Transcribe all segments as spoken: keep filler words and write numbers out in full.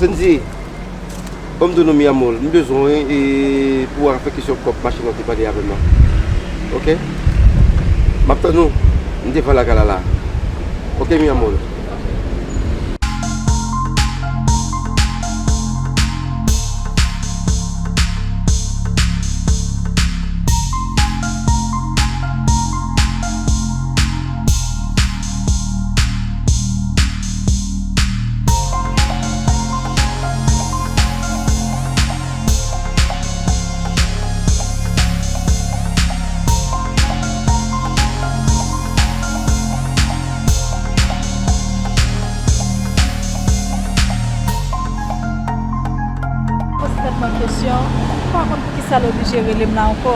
Kendy, ban m di w non, mi amor, m bezwen w, wi, e pou afè kesyon kòb machin nan w te pale avè m nan. Oke? M ap tann ou. M devan lakay la la. Oke, mi amor. Poze tèt mwen kesyon, m pa konn poukisa l oblije rele m la ankò.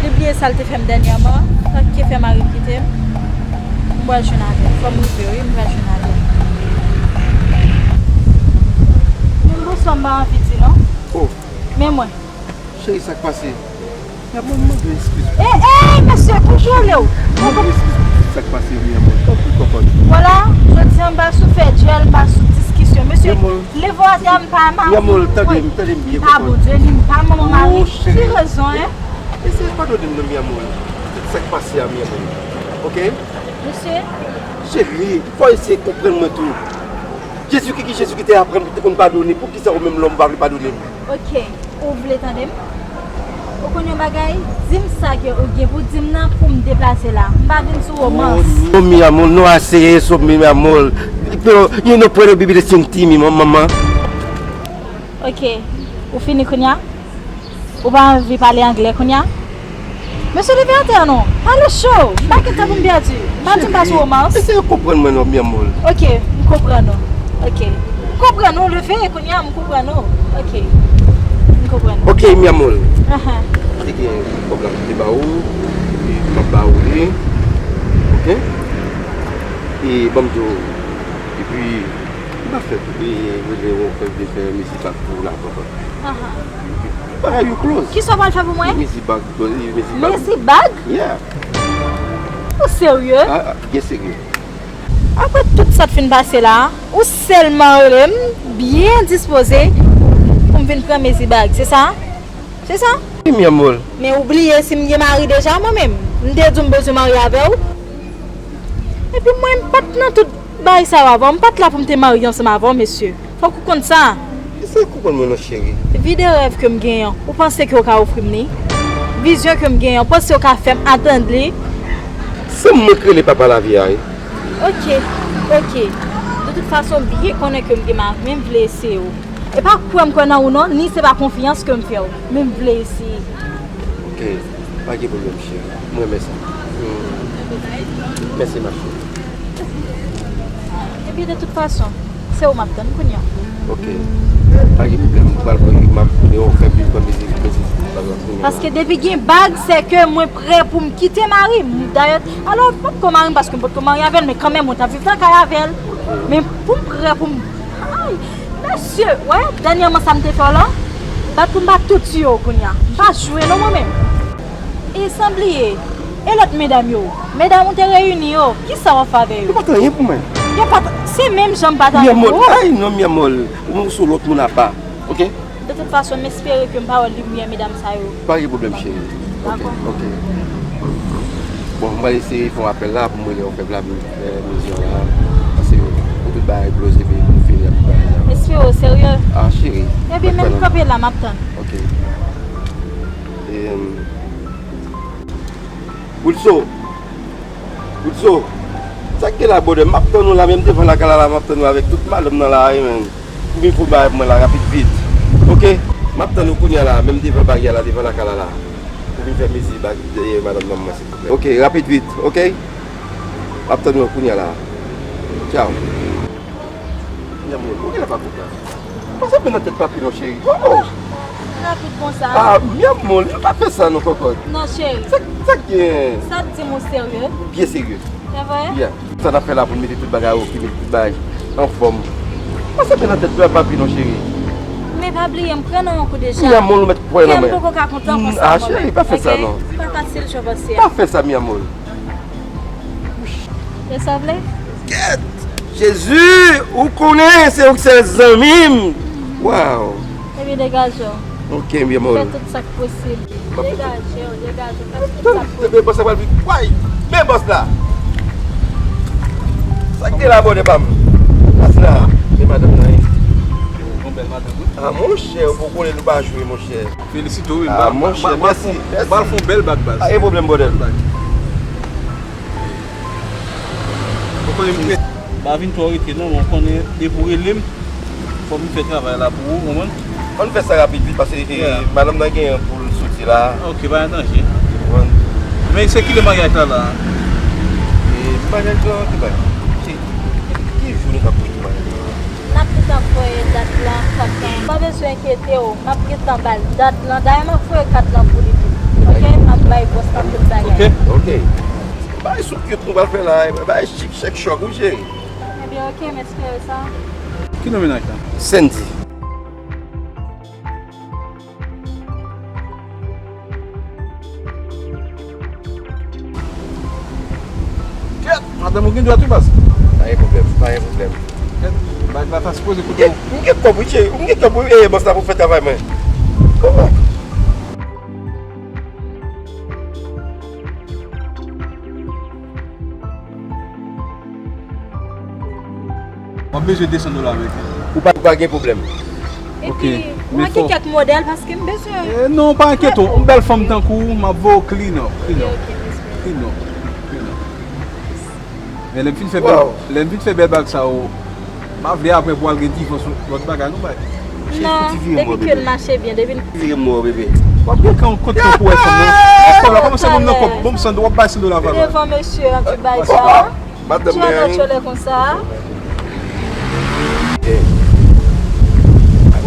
Li bliye sa l te fè m dènyèman, sa k fè mari m kite m. M pral jwenn avè l. Fò m rive, wi, m pral jwenn avè l. Menm bonswa m pa anvi di non. Oh. Men mwen. Cheri, sa k pase? Mwen mande w eskiz. Ey, ey, mesye, kontwole w. Mwen mande w eskiz pou tout sa k pase, mi amor. Tanpri, kòkòt. Vwala, jodi a m pa sou fè dyòl, m pa sou diskisyon. Mesye, leve w atè a, m pa mari. Mi amor, tande m, tande m byen, kòkòt. M pa Bondye, ni m pa manman mari. Oh, cheri. Ki rezon, en? Eseye padone m non, mi amor. Tout sa k pase a, mi amor. Oke? Mesye. Cheri, fò eseye konprann mwen tou. Jezikri, ki Jezikri te aprann pou te konn padone, poukisa ou menm lòm ou pa vle padone m? Oke, ou vle tande m? Ou konn yon bagay? Di m sa ke ou gen pou di m nan pou m deplase la. M pa vin sou womans. Oh, mi amor, no, aseye eso, mi amor. Pero, you no puedo vivir sin ti, mi mamá. Oke, ou fini kounye a? Ou pa anvi pale anglè kounye a? Mesye, leve atè a non. Pale cho. M pa gen tan pou m pèdi. M pa di m pa sou womans. Eseye konprann mwen non, mi amor. Oke, m konprann ou. Oke. M konprann ou, leve kounye a, m konprann ou. Oke. M konprann ou. Oke, mi amor. Ahan. Te gen kòb la pou te ba ou, epi m ap ba ou li. Oke? E ban m di w, epi m pa fè, e, rele w, fè, vin fè mizik ak ou la, papa. Ahan. Bagay yo close. Kisa w pral fè pou mwen? Mezi bag, mezi bag. Mezi bag? Yeah. Ou serye? Ah, ah, byen serye. Apre tout sa k fin pase la, ou sèlman rele m byen dispoze pou m vin pran mezi bag, se sa? Se sa? Wi, mi amor. Men ou bliye si m gen mari deja mwen menm. M te di w m bezwen marye avè w. Epi mwen, m pa t nan tout bagay sa yo avan w. M pa t la pou m te marye ansanm avè w, mesye. Fòk ou konn sa. Eseye konprann mwen non, cheri. Vi de rèv ke m genyen an, ou panse ke w ka ofri m li? Vizyon ke m genyen an, ou panse w ka fè m atann li? Se mwen k rele papa lavi a, wi. Oke, oke. De tout fason, m byen konnen ke m gen mari, men m vle eseye w. E pa kwè m kwè nan ou non, ni se pa konfyans ke m fè w, men m vle eseye. Oke, pa gen pwoblèm, cheri. Mwen renmen sa. Hmm. Mèsi, ma chérie. Epi de tout fason, se ou m ap tann kounye a. Oke. Pa gen pwoblèm, m pral pran, m ap konnen ou fè vin pran mezi, mezi bag la kounye a. Paske depi gen bag, se ke mwen prè pou m kite mari m. Dayè, alò, m potko mari m paske m potko marye avè l, men kanmenm, mwen t ap viv nan kay avè l. Men pou m prè pou m, ay, mesye, wè, dènyèman sa m te fè w lan, bat pou m bat tout sou yo kounye a. M pa jwe non mwen menm. E san bliye, e lòt medam yo? Medam ou te reyini yo, kisa w ap fè avè yo? Yo pa t anyen pou mwen. Yo pa t, se menm jan m pa t anyen pou ou. Mi amor, ay non, mi amor, ou sou lòt moun apa, oke? De tout fason, m espere ke m pa wè limyè medam sa yo. Pa gen pwoblèm, cheri. Dakò. Oke, oke. Bon, m pral eseye fè yon apèl la pou m rele òfèv la, pou m fè mezi an la. Paske pou tout bagay close epi pou m fini ak tout bagay la. Espere w serye. Ah, cheri. Ebyen, men m kanpe la, m ap tann. Oke. E, em, Wilso! Wilso! Sa k gen la, brother? M ap tann ou la, menm devan lakay la, la, m ap tann ou avèk tout madanm nan la, wi, menm. Pou vin fè bagay pou mwen la, rapid vit. Oke? M ap tann ou kounye a la, menm devan baryè la, devan lakay la, la. Pou vin fè mezi bagay, e, madanm nan mwen, silvouplè. Oke, rapid vit, oke? M ap tann ou kounye a la. Tchaw. Nèg mwen, ou genlè pa kontan. Pase men nan tèt papi non, cheri. Oh, oh. Rapid konsa. Ah, mi amor, li pa fè sa non, kòkòt. Non, cheri. Sa, sa k gen? Sa k di m ou serye? Byen serye. Se vre? Yeah. Sa n ap fè la pou n mete tout bagay oke, mete tout bagay anfòm. Pase men nan tèt papi non, cheri. Men pa bliye, m pran nan yon kou deja. Mi amor, ou mèt pran nan men. Kè m poko ka kontan konsa. Ah, cheri, pa fè sa non. Pa fasil jan w panse a. Pa fè sa, mi amor. E sa vle? Kèt! Jezi, ou konnen se ou k sèl zanmi m. Waw. Ebyen, degaje w. Ok, byen, fè tout sa k posib. Degaje w, degaje w, fè tout sa k posib. Men bòs la pral vin. Way! Men bòs la! Sa k te la, bòdè pa m? Bòs la, men madanm nan, wi. Yon bèl madanm, wi. Ah, monchè, ou poko konnen nou pa jwe, monchè. Felisite w, wi. Ah, monchè, mèsi, mèsi. M pral fè yon bèl bag, baz. Pa gen pwoblèm, bòdè. Bèl bag. Ou konnen m prè. Pa vin twò rete non, men w konnen depi w rele m, fò m fè travay la pou ou, konprann? Ann fè sa rapid vit, paske, eh, madanm nan genyen pou l soti la. Ok, pa gen danje. Ou konprann? Men se kilè maryaj la la? Eh, maryaj la, ki bay? Se ki jou nou t ap konn pou maryaj la? N ap gentan voye dat lan, dat lan. Pa bezwen enkyete w, m ap gentan ba l dat lan. Dayè, m ap voye kat lan pou li tou. Ok? M ap bay bòs lan tout bagay. Ok. Ok. Bay sou kit nou pral fè la, bay chik chèk chòk wi cheri. Ebyen, ok, m espere sa. Ki non mennaj la? Sandy. Kèt, madanm ou gen dwèt wi baz. Pa gen pwoblèm, pa gen pwoblèm. Kèt, bag la ta sipoze koute w. M gen kòb wi cheri, m gen kòb wi, eh, bòs la pou fè travay mwen. Oh. M ap bezwen de san dola ameriken. Ou pa, ou pa gen pwoblèm. Ok, epi, ou manke kèk modèl paske m bezwen. Eh, non, pa enkyete w. Yon bèl fanm tankou w, m ap voye w clean up, clean up. Ok, ok, mèsi. Clean up, clean up. Men lè m fin fè bèl, lè m fin fè bèl bag sa yo, m pa vle apre pou al gen divòs, lòt bagay, non, bay. Non, depi ke l mache byen, depi l. Vire m wè w, bebe. W ap gen kan kont pou wè fanm nan. Kòb la, kòmanse ban m nan kòb. Ban m san, w ap bay san dola valè. Devan mesye, an ti bay sa. Madanm mwen. Tchole, tchole konsa. Ok.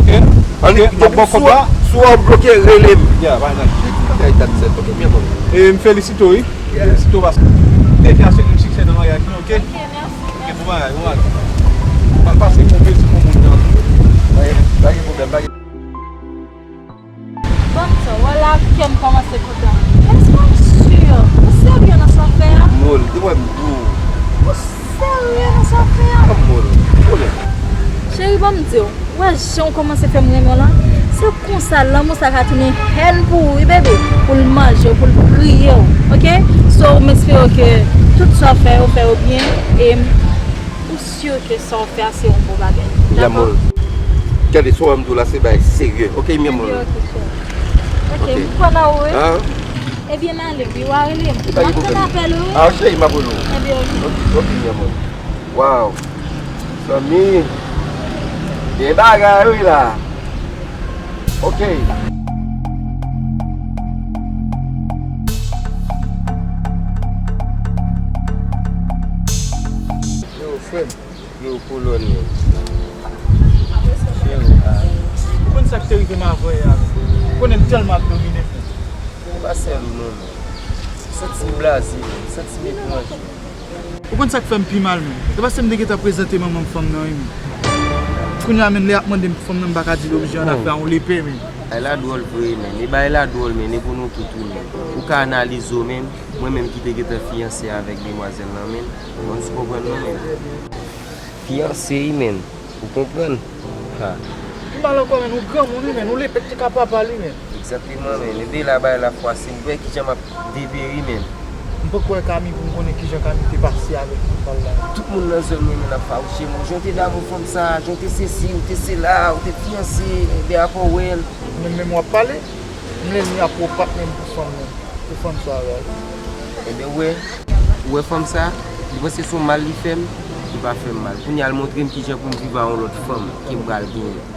Ok. Ok. M ap ba w kòb la. Si w bloke, rele m. Ya, pa nan. Bagay dat sèt. Ok, byen bon. E m felisite w, wi. Felisite w paske w te fè asire m siksè nan maryaj mwen, ok? Ok, mèsi. Ok, bon bagay, bon bagay. M ap pase yon plezi pou moun nan. Pa gen, pa gen pwoblèm, pa gen. Bon, sa, wè la, kè m kòmanse kontan. Èske w si? Ou serye nan sa w fè a? Mòl, te wè m di w. Ou serye nan sa w fè a? Mòl, mòl. Cheri, ban m di w. Ou wè jan w kòmanse fè m renmen w lan? Se konsa lanmou sa ka tounen hèn pou ou, wi, bebe. Pou l manje w, pou l griye w, ok? So, m espere ke tout sa w fè yo, fè yo byen. E ou si ke sa w fè a se yon bon bagay. Dakò? Gade, sa w wè m di w la, se bagay serye. Ok, mi amor. Ebyen, ok, chè. Ok, m kwè nan ou, wi. Ebyen, m ale, wi, w a rele m. M ap tann apèl ou, wi. Ah, cheri, m ap rele w. Ebyen, ok. Ok, ok, mi amor. Waw. Zanmi. Gen bagay, wi, la. Ok. Yo, frè m. Yo, kolonèl. Freo, a. Ou konn sa k te rive m avanyè a, men. Ou konnen m tèlman ap domine, frè m. Ou pa sèl ou non, men. Santi m blaze, santi m etranje. Ou konn sa k fè m pi mal, men? Se paske m te gentan prezante manman m fanm nan, wi, men. Kounye a, men, lè y ap mande m fanm nan, m pa ka di l oblije ann afè a yon lepè, men. Bagay la dwòl vre, men. E bagay la dwòl, men. E pou nou tout, wi, men. Ou ka analize w, men. Mwen menm ki te gentan fiyanse avèk demwazèl lan, men. Mwen, ou konprann mwen menm. Fiyanse, wi, menn. Ou konprann? Ha. Pi mal ankò, menn, ou granmoun, wi, menn. Ou lepè ki te ka papa l, wi, menn. Egzakteman, menn. Epi la, bagay la fwase. M kwè kijan m ap deperi, menn. M poko wè Kami pou m konnen kijan Kami te pase avèk fi pa l la. Tout moun nan zòn mwen, menn, ap fawouche m. Jan w te damou fanm sa, jan w te sesi, ou te sela, ou te fiyanse, ebyen, apre w wè l. Menm, menm w ap pale, m lè ni apre w pa t menm pou fanm nan. Pou fanm sa a, wi. Ebyen, ou wè, ou wè fanm sa a, li panse se yon mal li fè m, li pa fè m mal. Kounye a, l montre m kijan pou m viv a yon lòt fanm ke m pral genyen.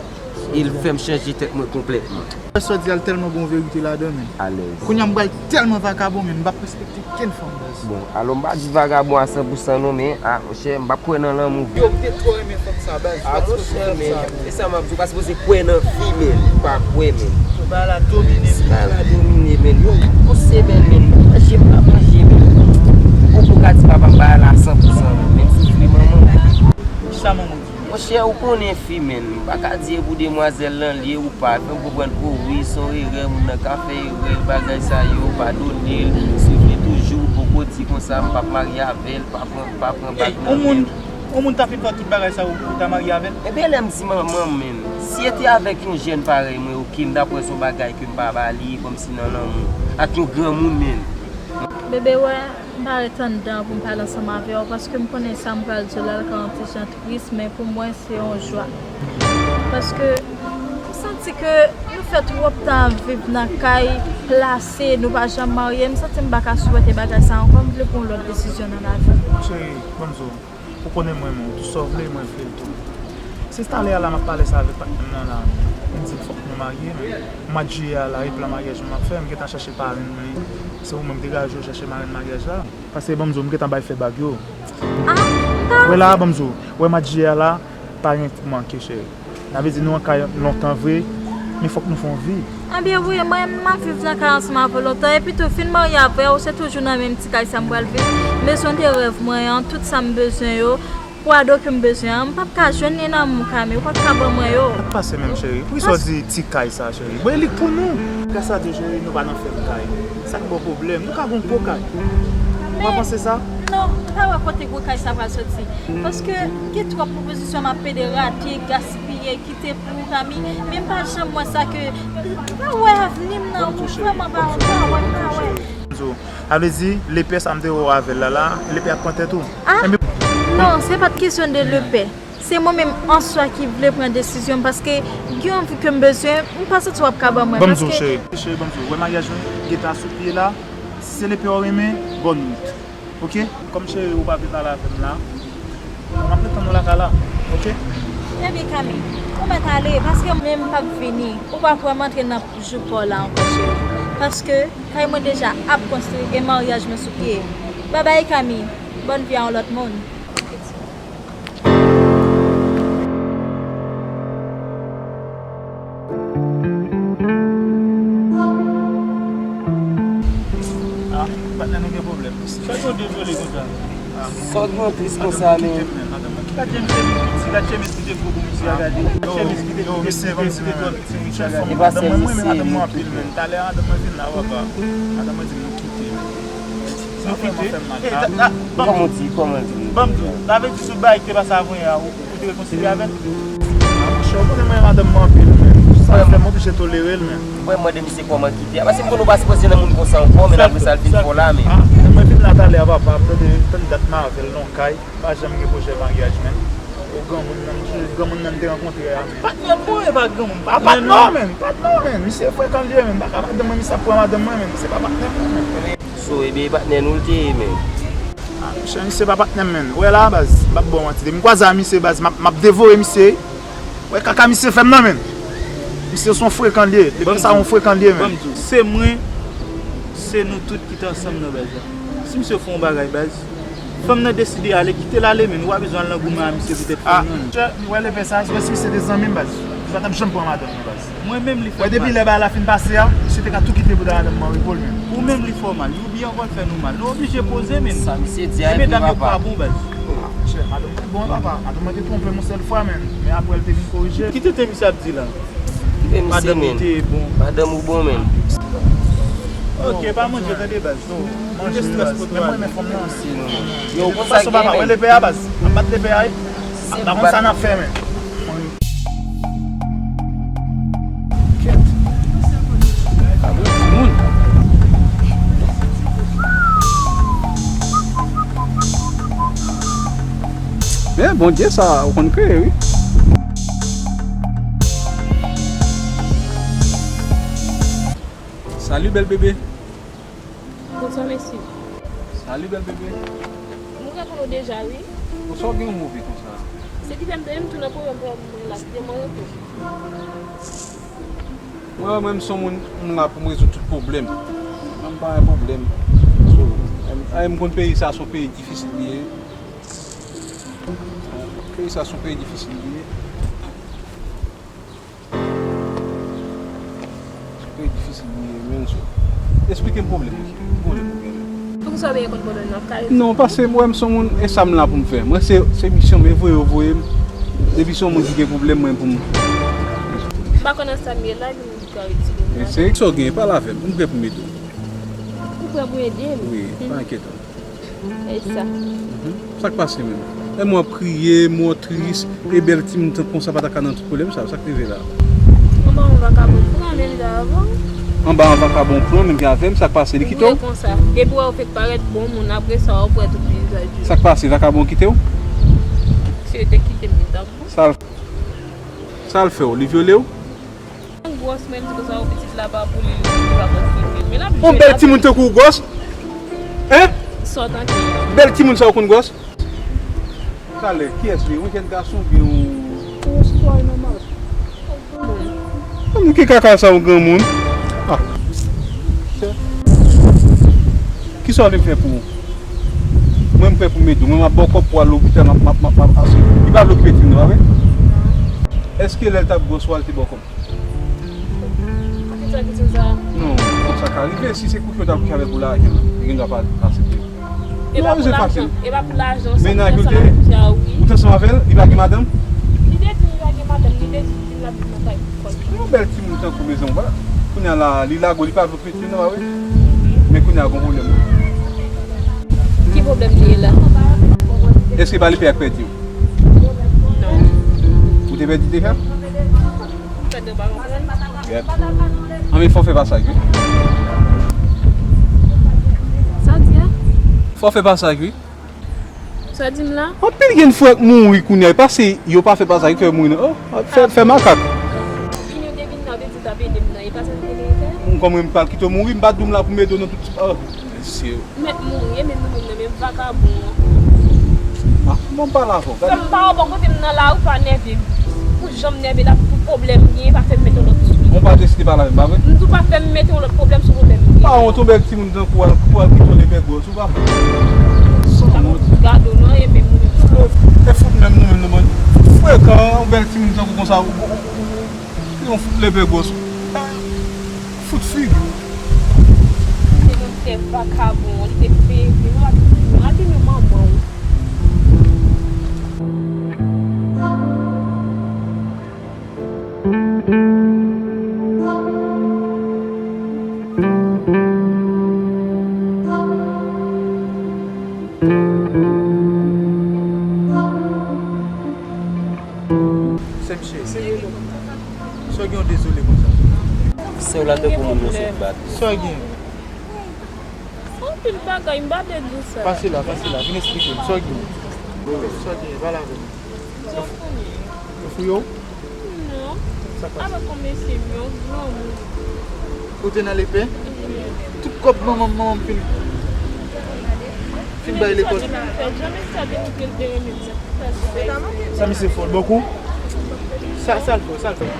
E l fè m chanje tèt mwen konplètman. Sa w di a, l tèlman gen yon verite ladan, menn. Alèz. Kounye a, m pral tèlman vakabon, menn, m p ap respekte kenn fanm, baz. Bon, alò, m pa di vakabon a san pou san non, men, a, monchè, m p ap kwè nan lanmou vre. Yo, m te twò renmen fanm sa, baz. A, monchè, men, e sa m ap di w, pa sipoze kwè nan fi, men, ou pa kwè, men. Bagay la domine m. Bagay la domine, men. Yon, yon semèn, men, m pa manje, m pa manje, men. Ou pou ka di papa m bagay la san pou san, men, men m soufri manman. Kisa manman w di? Monchè, ou konnen fi, men. M pa ka di e pou demwazèl lan l ye ou pa. Fè m konprann ke wi, se yon erè, moun nan ka fè erè, bagay sa yo, padone l, swiv li toujou, poko di konsa, m p ap marye avè l, pa pran, pa pran bag nan men l. Yon moun ta fin fè tout bagay sa yo pou w ta marye avè l? Ebyen, lè m di manman m, menm, si e te avèk yon jèn parèy mwen, oke, m t ap wè se yon bagay ke m pa ba li, kòmsi nan lanmou, ak yon granmoun, menm. Bebe, wè, m pa ret anndan pou m pale ansanm avè w, paske m konnen sa m pral di w la, l ka yon ti jan tris, men pou mwen, se yon jwa. Paske m santi ke nou fè twòp tan ap viv nan kay plase, nou pa janm marye, m santi m pa ka sipòte bagay sa ankò, m vle pran yon lòt desizyon nan lavi. Cheri, ban m di w, ou konnen m renmen w, tout sa w vle, mwen vle l tou. Se talè a la m ap pale sa avèk patnè m nan la, m di l fòk nou marye, men mwa jiyè a la, e plan maryaj mwen m ap fè, m gentan chache parenn mwen, se ou menm m degaje w chache marenn maryaj la. Paske ban m di w, m gentan bay fè bag yo. Ah, m pa... Wè la, ban m di w, wè mwa jiyè a la, pa gen kou manke, cheri. Sa vle di nou an kay lontan vre, men fòk nou fè yon vi. Ebyen wi, mwen menm m ap viv nan kay ansanm avè w lontan, epi tou fin marye avè w, se toujou nan menm ti kay sa m pral viv. Mezon de rèv mwen an, tout sa m bezwen yo, pwado ke m bezwen an, m p ap ka jwenn li nan men w, Kami, ou p ap ka ban mwen yo. Sa k pase menm, cheri? Poukisa w di ti kay sa, cheri? Bon, e li k pou nou. Gras a Dye, cheri, nou pa nan fèm kay. Sa k ba w pwoblèm? Nou ka gen yon gwo kay. Ou pa panse sa? Non, m pa wè kote gwo kay sa pral soti. Paske gen twòp pwopozisyon m ap pede rate, gaspiye, kite pou ou, Kami. Men m pa janm wè sa ke, m pa wè avni m nan, ou vrèman pa, m pa wè, m pa wè. Sa vle di, lepè sa m te wè w avè l la, la, lepè ap pran tèt ou. Ah, non, se pa t kesyon de lepè. Se mwen menm an swa ki vle pran desizyon m, paske gen yon vi ke m bezwen, m pa santi w ap ka ban mwen, paske... Ban m di w, cheri. Cheri, ban m di w, wè maryaj nou gentan sou pye la, si se lepè w renmen, bòn wout. Oke? Kòm cheri, ou pa vle pale avè m la, m ap ret tann ou lakay la. Oke? Ebyen, Kami, ou mèt ale, paske mwen menm m p ap vini. Ou p ap wè m antre nan jou pa w la ankò, cheri. Paske kay mwen deja ap konstwi e maryaj mwen sou pye. Babay, Kami. Bòn vi a yon lòt moun. Ah, patnè, nou gen pwoblèm. Sa yo dezole konsa. Sa w gen tris konsa, men. Gad James ki te piti, gad James ki te gwo pou misye a gade. James ki te piti, ki te twò piti pou misye a gade. E pa sèl misye, men tout. Talè a madanm mwen vin la, papa. Madanm mwen di m nou kite. Nou kite. Kòman w di, kòman w di? Ban m di w, sa vle di sou bagay ki te pase avan yè a, ou, ou te rekonsilye avè l? Ah, monchè, ou konnen mwen renmen madanm mwen anpil, men. Sa fè m oblije tolere l, men. Mwen mande misye kòman kite a. Paske m konnen ou pa sipoze nan moun konsa ankò, men apre sa l fin fè w la, men. Ah, mwen vin la talè a, papa, m tande, tann dat m avè l nan kay. Pa janm gen pwojè maryaj, men. O granmoun nan, m sonje granmoun nan m te rankontre a, men. Patnè m, mwen pa granmoun. Ah, patnè w, men. Patnè w, men. Misye frekan l ye, men. M pa ka madanm mwen, misye ap pran madanm mwen, men. Misye pa patnè m, men. So, ebyen, e patnè nou l te ye, men. Ah, monchè, misye pa patnè m, men. Ou wè la, baz, m p ap ba w manti. Depi m kwaze a misye, baz, m ap, m ap devore misye. Ou wè kaka misye fè m nan, men. Misye se yon frekan l ye. Depi sa, yon frekan l ye, men. Ban m di w, se mwen, se nou tout ki te ansanm nan, baz la. Si misye fè yon bagay, baz, fanm nan deside ale, kite l ale, men. Ou pa bezwen al nan goumen a misye poutèt fanm nan, non. Ah, monchè, ou wè lepè sa, se si misye te zanmi m, baz. Li pa t ap janm pran madanm nan, baz. Mwen menm li fè m mal. Wè, depi lè bagay la fin pase a, misye te ka tou kite pou madanm mwen repo l, men. Ou menm li fè w mal. Li oubyen ankò l fè nou mal. Nou oblije poze, men. Sa misye di a e vre, papa. Medam yo pa bon, baz. Ah, monchè, madanm mwen bon, papa. Madanm mwen te twonpe m yon sèl fwa, men. Men apre, l te vin korije. Ki tenten misye ap di la? Kite misye, men. Madanm li te bon. Madanm ou bon, men. Ok, pa manje, tande, baz. Manje, baz. Men mwen renmen fanm nan. Yo, ou konn sa k gen, men. Wè lepè a, baz. Ap bat lepè a, wi. Ap bat sa n ap fè, men. Kèt. Timoun. Men Bondye sa, ou konn kreye, wi. Salut, bèl bebe. Bonswa, mesye. Salut, bèl bebe. Nou rekonn ou deja, wi. Bonswa, w gen yon move konsa. Se ki fè m te menm tou nan pwoblèm pwoblèm mwen la, kite mwen repo. Mwen, mwen, m se yon moun, m la pou m rezoud tout pwoblèm. Mwen, m pa gen pwoblèm. So, m, m konn peyi sa, se yon peyi difisil li ye. Peyi sa, se yon peyi difisil li ye. Se yon peyi difisil li ye, men, so. Esplike m pwoblèm ou, ki pwoblèm ou gen menm? Poukisa w bezwen konn pwoblèm nan kay? Non, paske mwen, m se yon moun, e sa m la pou m fè. Mwen, se, se misyon, men voye yo voye m. Depi se yon moun ki gen pwoblèm, mwen pou m. M pa konn nan sa m ye la, epi m di w ka retire m la. Se sa w gen, pale avè m. M prè pou m ede w. Ou prè pou ede m? Wi, pa enkyete w. E sa. Mhm. Sa k pase menm? E mwen ap kriye, mwen tris, e bèl timoun tankou konsa pa ta ka nan tout pwoblèm sa, sa k rive la? Anba yon vakabon pran menm jan avè w. Anba yon vakabon pran menm jan avè m, sa k pase, li kite w? Konsa, depi w fèk parèt bon moun, apre sa w prèt oubyen sa di. Sa k pase, vakabon kite w? Si yo te kite m, li t ap bon. Sa l, sa l fè w, li vyole w? Gwòs menm, se konsa, ou pitit la pa pou li, li pa konn fete. Men l ap jwe. Yon bèl timoun tankou w gwòs? Hein? Sa w tanke? Bèl timoun sa w konn gwòs? Talè, kiyès li? Yon jèn gason oubyen yon... Yon sitwayen nòmal. Bon. Ki kaka sa yon granmoun? Ah. Kisa w vle m fè pou ou? Mwen m prè pou m ede w. Mwen m ap ba w kòb pou w al lopital, m ap, m ap, m ap, m ap, ase. Li pa vle okipe timoun nan, pa vre? Èske lè l t ap gwòs ou al te ba w kòb? Poukisa kesyon sa a? Non, bon, sa ka rive. Si se kouche yo t ap kouche avèk ou lajan, li gendwa pa aksepte. E pa pou lajan, e pa pou lajan, sa mennaj ou te, ou te ansanm avè l, li pa gen madanm? Li te di m li pa gen madanm, li te di m l ap viv nan kay kòl. Yon bèl timoun tankou mezanmi, kounye a la, li lage w, li pa vle w fete non, pa vre? Men kounye a gon pwoblèm. Ki pwoblèm li ye la? Èske pa lepè a k pèdi w? Non. Ou te pèdi deja? Fè de pa konprann. Yep. Anben, fò w fè pasaj wi. Sa w di a? Fò w fè pasaj wi. Sa w di m la? Anpil jèn frè k mouri kounye a, e pa se yo pa fè pasaj ki fè yo mouri non. Oh, fè, fè makak. Vin yo te vin nan, yo te di yo t ap ede m nan, e pa sa m te genyen fè? Kòman m pral kite w mouri, m pa t di w m la pou m ede w nan tout. Oh, mesye. Mèt mouri, e menm nou menm nan, menm vakabon an. Ah, bon, m pale avè w, gade. Fè m pa wè bò kote m nan lari, pa nève m. Pou jan m nève la, pou pwoblèm gen, pa fè m mete yon lòt sou li. Bon, pa deside pale avè m, pa vre? M di w pa fè m mete yon lòt pwoblèm sou pwoblèm gen. Pa wont yon bèl timoun tankou w al, pou w al kite yon lepè gwòs, ou pa fè. Sanwont. Gade w non, e menm ou menm. E fout menm nou menm nou ban. Frekan, yon bèl timoun tankou konsa, ou, ou, ou, ou, ou, yon fout lepè gwòs. Fout figi w. Se yon tèt vakabon, li te peye, nou ap, nou ap vin manman w. Se misye. Sa w gen w dezole konsa? Se w la tankou moun yo sot bat. Sa w gen? Anpil bagay, m pa vle di w sa. Pase la, pase la, vin esplike m. Sa w gen? Sa w gen? Pale avè m. Sa w konnen? Yo fouye w? Non. Sa k pase? Avèk yon mesye, yon granmoun. Ou te nan lepè? Wi. Tout kòb manman m, manman m fin, fin bay lekòl. Jan mesye a te montre l te renmen m nan. Sa misye fè w? L bokou? Sa, sa l fè w? Sa l fè w?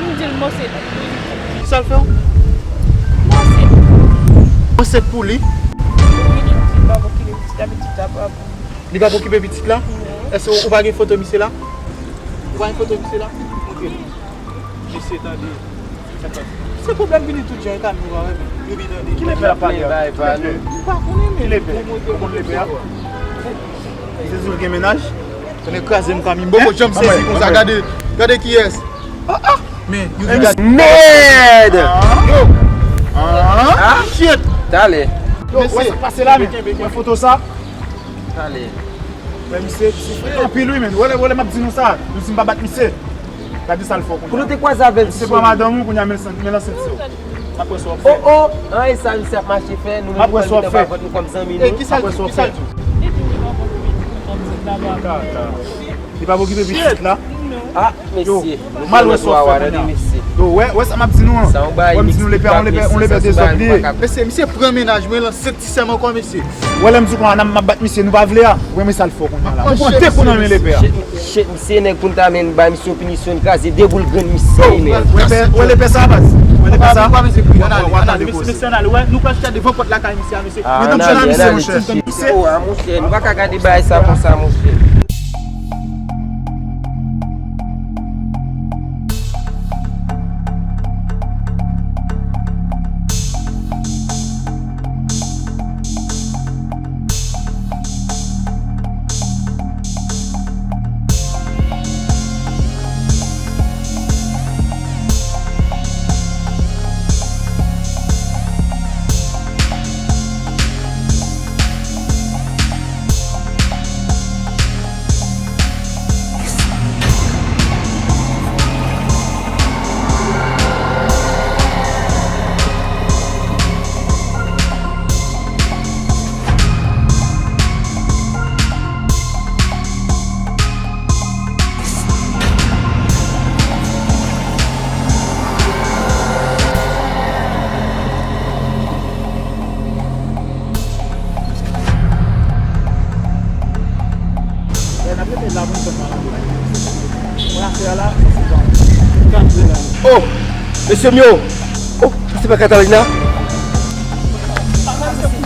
M di l mwen se pou li. Sa l fè w? Mwen se pou li. Mwen se pou li? Wi, li di l pa pou ki li di ta pitit la pa pou li. Li pa pou okipe pitit la? Non. Èske ou, ou pa gen foto misye la? Ou pa gen foto misye la? Montre m. Mesye, tande. Se pwoblèm vini tout jan, e ka nou pa renmen. Yo vin tande. Ki lepè ap pale a? Ki lepè? M pa konnen, men. Ki lepè? Ou konn lepè a? Se di w gen mennaj? Tande kraze m kanmenm. M poko janm sezi konsa. Gade, gade kiyès. Ah, ah. Men, yo vin gade. Mèd! Yo! Ah, shit! Talè. Yo, wè sa k pase la, men. Wè foto sa. Talè. Wè misye, misye frekan anpil wi, men. Wè lè, wè lè m ap di nou sa. Nou di m pa bat misye. Gade sa l fè w kounye a. Kote w te kwaze avè l? Misye pran madanm ou kounye a, men l san-, men l ansent sou ou. M ap wè sa w ap fè. Oh, oh! An, e sa misye ap mache fè? Nou menm nou pral met anba vant nou kòm zanmi nou. E kisa l di? Kisa l di? Li di li pa konn pitit la, pa. Li pa okipe pitit la? Ah, mesye. Yo, m al wè sa w ap fè kounye a. Yo, wè, wè sa m ap di nou an. Wè m di nou lepè, yon lepè, yon lepè dezòd li ye. Mesye, misye pran mennaj mwen, l ansent ti sè m ankò, mesye. Wè lè m di w kounye a, m ap bat misye, nou pa vle a. Ou wè men sa l fè w kounye a la. Ou pran de kou nan men lepè a. Shit, shit, misye nèg pou n ta men bay misye yon pinisyon, n kraze de boul grenn misye, men. Wè lepè, wè lepè sa, baz. Wè lepè sa. Wè, wè, tande koze. Mesye, ann ale, wè, nou pral chita devan pòt lakay misye a, mesye. Ah, ann ale, ann ale, ti shit. Oh, a monchè, nou pa ka gade bagay sa konsa, monchè. Oh, mesye m yo. Oh, se pa Katalina.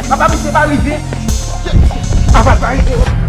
Papa, misye pa rive. Papa, pa rive.